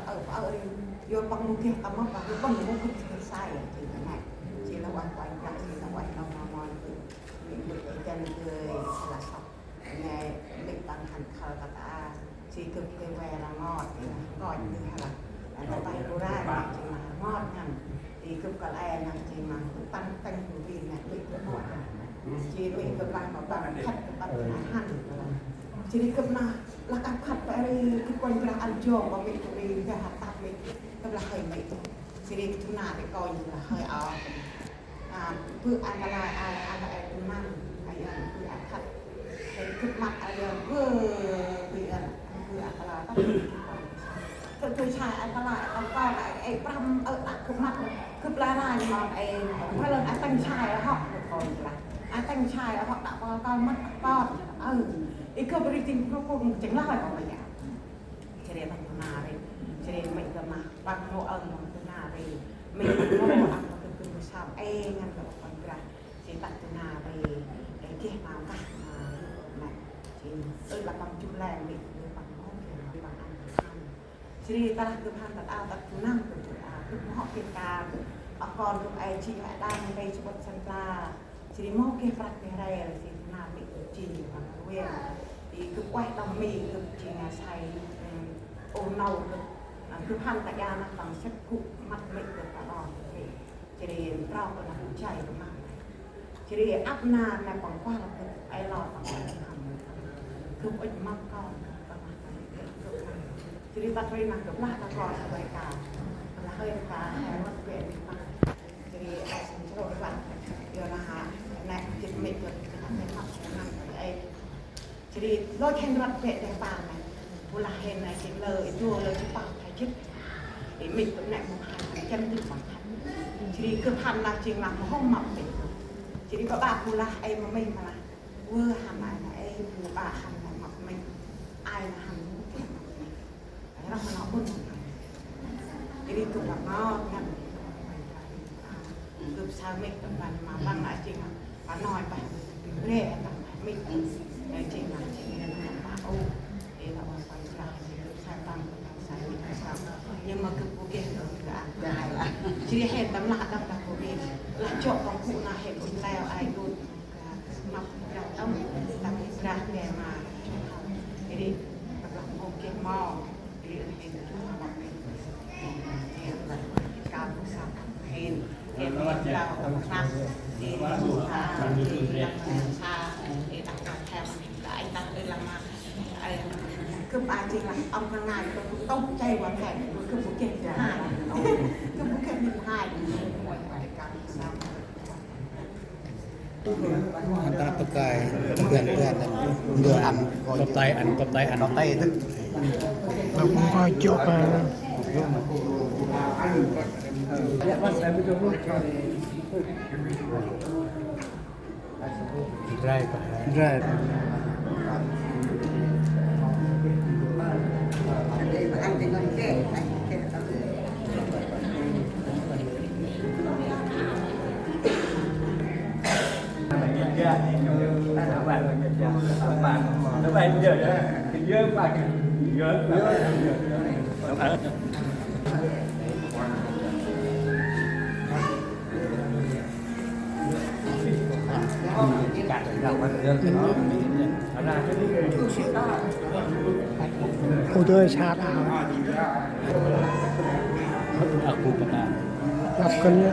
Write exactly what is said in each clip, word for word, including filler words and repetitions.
Ơ, ơ, ri, yor păng mâu geh tâm mâp, păng mâu geh gĭt sai, jêng nê. Jêng lah ueh Kôranh Brah, jêng lah ueh nau ma mon, jêng lah ueh jan geh, jêng lah sŏk. Nê, mê̆ păng hăn khâl ta ta, jêng gâp geh ueh lah ngot, jêng lah ngot, jêng lah. Nê, ta ta bu rai, jêng lah ngot ngăn. Jêng gâp kăl e nê, jêng lah gâp păng tĭng bu vin nê, mê̆ gâp ngot ngăn. Jêng mê̆ gâp lah ma păng khât gâp păng hăn. Jêng ri gâp nê, lah kăp khât ta ri, gâp Kôranh Brah ăn jong, ma mê̆ gâp ri, gâp hăn tap mê̆. Gâp lah hơi mê̆. Jêh ri gâp nê ri kônh lah hơi o. A, bơ̆ ăn ta lah, a, ăn ta ê tu năn, a, ăn bơ̆ ăn khât. Jêh ri gâp măt a, ăn bơ̆, bơ̆ ăn, bơ̆ ăn ta lah, tât bơ̆ ăn ta lah. Tât bơ̆ sai ăn ta lah, ăn kon, a, ê prăm, ơ, tât gâp măt, gâp lah rai mâm ê, ma lơn a tĭng sai hŏ, gâp kônh lah. A tĭng sai hŏ, tât kon, kon măt tât kon, ơ. Ê gâp ri tĭng kru kru, tĭng lah, kon ma ya. Jêh ri tât tu nê ri, jêh ri mê̆ gâp ma păng mâu ơn ma tu nê ri, mê̆ gâp mâu ơn ma tu gâp mâu sơm ê ngăn gâp păng grah, jêh ri tât tu nê ri, ê geh ma kah ma mê̆, jêh ri ơ lah păng jŭm leng mê̆ gâp păng mâu geh ma păng ăn gâp hăn. Jêh ri tơ lah gâp hăn tât a tât tu nê gâp a gâp mâu hŏ geh kan, a kon gâp ê jêh ri đang ri sămƀŭt săn pla. Jêh ri mâu geh prăk geh rel, jêh ri nau mê̆ gâp jêng păng rvê. Jêh ri gâp ueh đŏng mê̆ gâp jêng a sai, ơ, ôh nau gâp, ơ, gâp hăn ta ya nê păng sĭt gŭ măt mê̆ gâp ta đŏng. Jêh ri trao kơ nê gâp jay gâp măng. Jêh ri ăp nê nê păng kuăl gâp ê lo păng ê hăn. Gâp ŭch mâm kon gâp măng. Jêh ri tât ri nê gâp lah ta kon ta hơi ka. Lah hơi ka, hơi mât bĕ nê păng. Jêh ri, ơ, sĭt jrô ri văng. Yor lah, nê, jêh mê̆ gâp, nê, mâp, nê, nê, ê. Jêh ri, lôch hên rvăt bĕ deh păng nê. Bu lah hên nê, jêh lơ, ê, du lơ, jêh păng, thai jêh. Ê, mê̆ gâp nê, mâu hăn, jêh dĭt păng hăn. Jêh ri, gâp hăn lah, jêng lah, mâu hôm mâp bĕ. Jêh ri, ba ba bu lah, ê, ma mê̆ ma lah. Wơ hăn ai nê, ê, bu ba hăn nê, mâp mê̆. Ai nê hăn, mâp mê̆. Rŏng ma nau ƀŭn. Jêh ri gâp lah ngot ngăn. Gâp say mê̆ gâp lah ma păng lah jêng lah. Păng nau păng bre păng mê̆. Jêng lah jêng lah păng ôh. Ê lah păng păng jra jêng gâp say păng gâp păng say mê̆ gâp păng. Nhưng mà gâp bu geh gâp gâp ăn ai lah. Jêh ri hên tâm lah đăm đăm bu geh. Lah jŏ păng gŭ nê hên ŭch leo ai gŭ. Mâp Brah tâm, tâm Brah geh ma. Jêh ri, gâp lah mâu geh mâu. Jêh ri, hên gâp mâp mê̆. Jêh ri, gâp lah kâp sa hên. Hên gâp lah tâm Brah. Jêh ri, sa, jêh ri, gâp lah sa. Jêh ri, gâp lah them. Gâp lah tâm Brah ma. Ê, gâp a jêng lah, ŏng kơ ngai, gâp tŭp chay wa thai, gâp bu geh hai. Gâp bu geh hai. Ôi, ôi, kâp sa. Ăn ta tât kai, bơ̆n, bơ̆n, bơ̆n ăn, kơp tay ăn, kơp tay ăn. Kơp tay tơ. Bơ̆n kơp jŏk, a. Drai pa. Drai. Ôi, tôi sạt à. Aku pernah. Lặp cân á.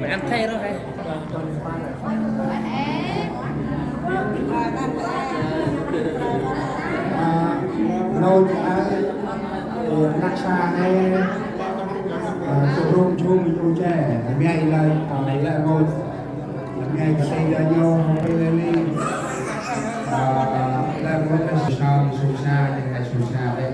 Mày ăn thay rồi hả? Nô ai, năk sa nê, chụp rung chum mình u che, mẹ ai lại, lại ngồi, mẹ ai cái tay ra nhau, không phải lên đi, lại ngồi cái sao, sao xa, cái này sao xa đấy.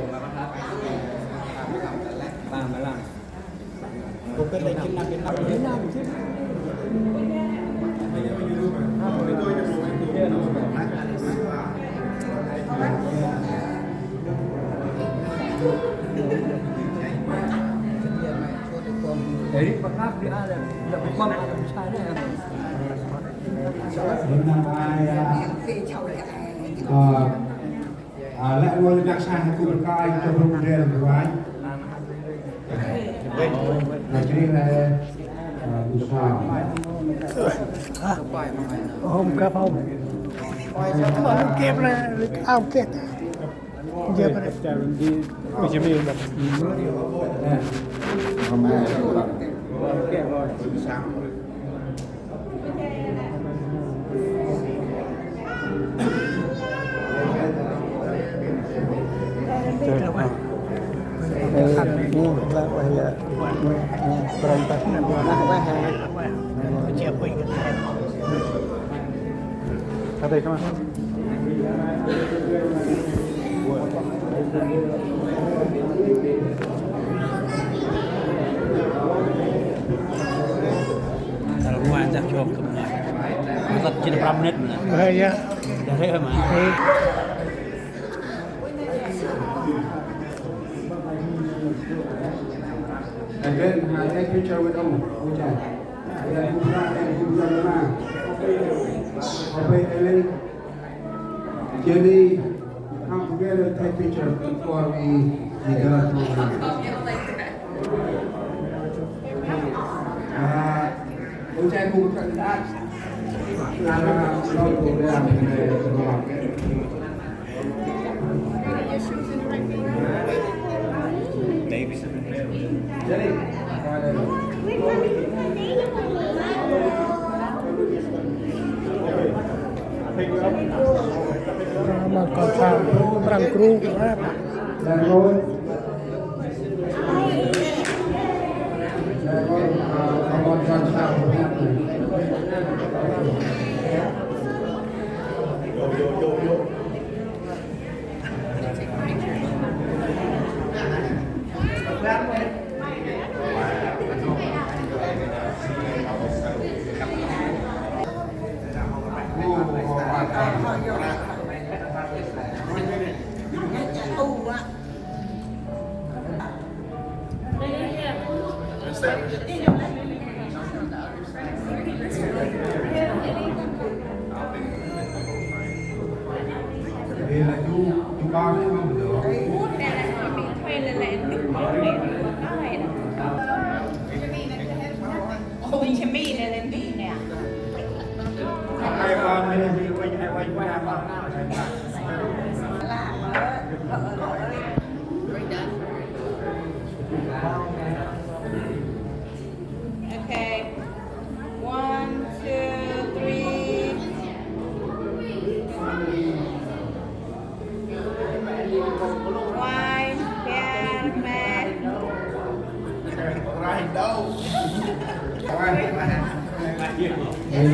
Lĕ ngôi năk sa hê gŭ rkoi, chụp rung ndrel rvai. Năk jêh ri lĕ, ơ, bu sa. Hôm kơp hôm. Mà lúc kép là ao kép. Giờ mà Kalau mua chắc chuông kênh này. Tât chín prăm minit mà. Ơ, ya. Dah rê mà. Ê. And then I take picture with ông. Okay. And then Kubra and Kubra Lama. Okay, Ellen. Jenny, come together, take picture before we, we go to the, uh, okay, we'll cut that. Jenny, uh, Măng kơt sa, prăng kru kơ ăp. Okay. One, two, three. One, bar, bar.